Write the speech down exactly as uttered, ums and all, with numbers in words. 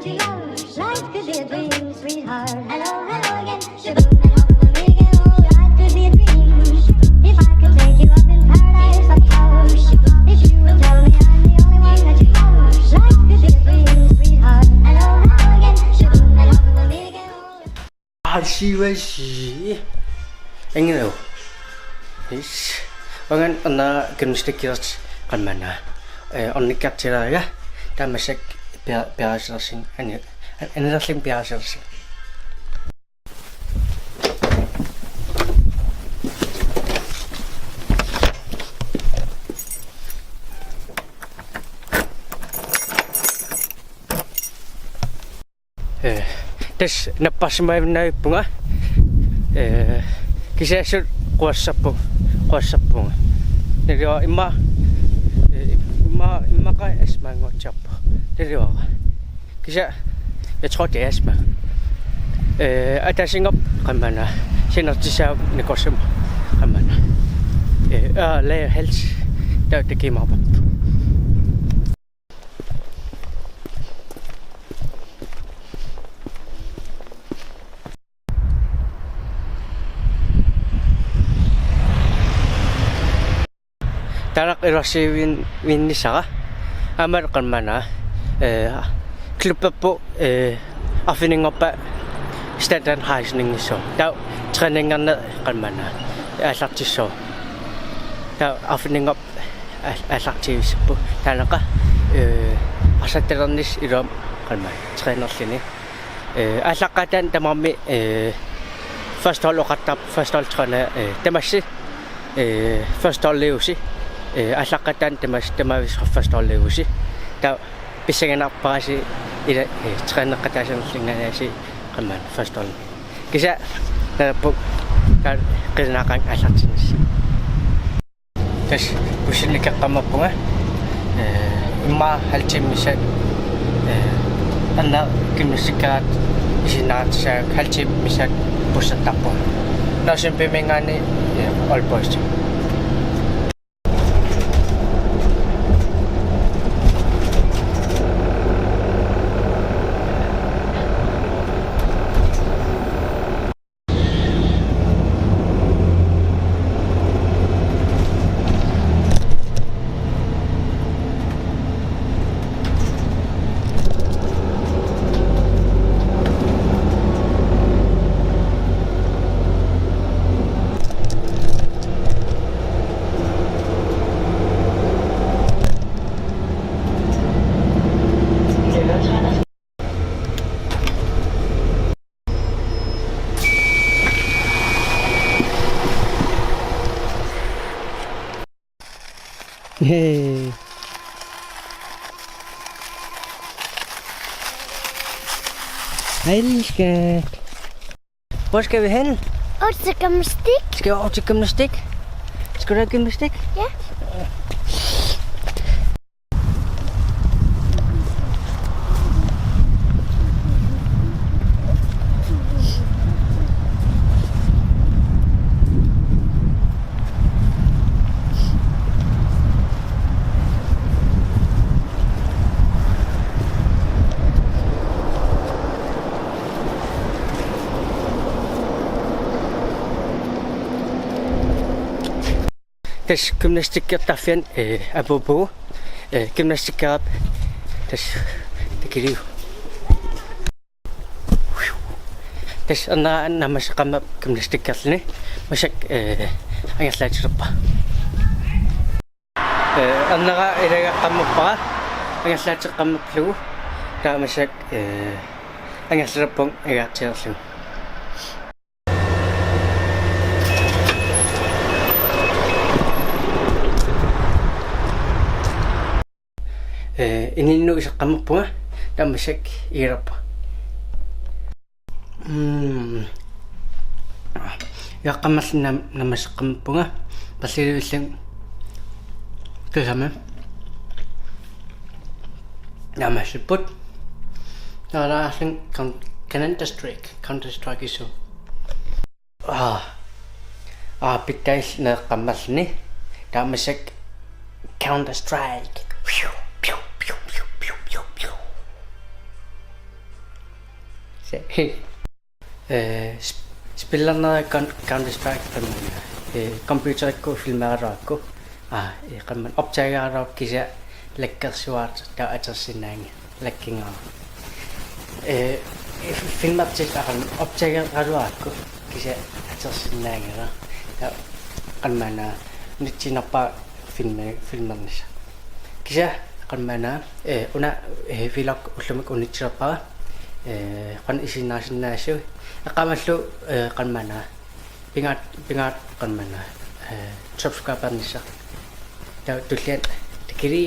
Life could be a dream, sweetheart. Hello, hello again. Shaboom, hello, hello again. Life could be a dream. If I could take you up in paradise, I suppose. If you will tell me I'm the only one that you love. Life could be a dream, sweetheart. Hello, hello again. Shaboom, hello, hello again. Aasivaasi. Angelo. Yes. Uanga una gymnastikkilerpunga qanormaanna. Eh, ornikkiartulaariga. Taava massakkut pia-, piareersilersinga. Ani-, anilerlunga piareersilersinga. Eh, tassa napparsimavinnavippunga. Eh, kisianni quassapput, quassappunga. Naluara immaqa, eh, immaqa, immaqa assut maannguatsiarpunga. Naluara. Kisianni, jeg tror, det er astma. Eh, ataasinngorpat qanormaanna. Sinertissaq nakorsumik qanormaanna. Eh, ah, lager hals. Taava takimaarpara. Taanna iluarsiivinnissara. Aamma qanormaanna, eh, klubberput, eh, arfininngorpat standardhejsninngissooq. Taava træningerneq qanormaanna aallartissaaq. Taava arfininngorpat aal-, aallartigissavarput. Taanna, eh, arsartalernissaq iluamik qanormaanna trænerluni. Eh, aallaqqaataani tamarmi, eh, førstehold oqartarput, førsteholdstræner, eh, tamassi, eh, førsteholdiusi, eh, aallaqqaataani tamas-, tamaviisa førsteholdiusi. Taava pissanganarparsi ila, eh, træneqataasanerlunga aasiit qanormaanna førsteholdi. Kisianni, eh, pu-, taava qilanaaqaanga aallartinnissaq. Tassa bussinni ikeqqammerpunga. Eh, immaqa halv time missaani. Eh, arnaq gymnastikkerat isiginnaartissagukku halv time missaani bussittarpunga. Nørresundbyminngaanniit, eh, Aalborgimut. Hey. Hej, skat. Hvor skal vi hen? Ud til gymnastik. Skal vi over til gymnastik? Skal du have gymnastik? Ja. Tassa gymnastikkertarfiani, eh, apuuppugut, eh, gymnastikkertarfiani tassa takiliuvoq. Tassa arnaq naammasseqqammerpoq gymnastikkerluni, massakkut, eh, angerlaatilerpara. Eh, arnaq ilageqqammerpara, angerlaateqqammerlugu, taava massakkut, eh, angerlalerpunga angerlaateqqammerlugu. Eh, ininnut iseqqammerpunga, taava massakkut igilerpunga. Mm. Ilageqqammerlunga naam-, naammasseqqammerpunga, persilivillunga tusami. Naammassipput. Taava Coun-, Counter Strike, Counter Strike isu. Aa. Aa, pitsaalluni ilageqqammerluni. Taava massakkut Counter Strike. Piu, piu, piu. Se. Eh, sp-, spillernerit Coun-, Counter Strike qammana. Eh, computerikkut filmeraluarakku. Ah, eh, qammana optageraluarakku kisianni laggersuaat taava atorsinnaanngilaq lagginngilaq. Eh, eh, filmertut aqan optageraluarakku kisianni atorsinnaanngilaq. Taava qammana unitsiinnarpara filmi-, filmernissaq. Kisianni qammana, eh, una, eh, vlog ullumi unitsilerpara, eh, qanoq isiginnaarsinnaasut. Eqqaamallu, eh, qammana, pingaartumik, pingaartumik qammana, eh, subscribernissaq. Taava tulliani, tikili.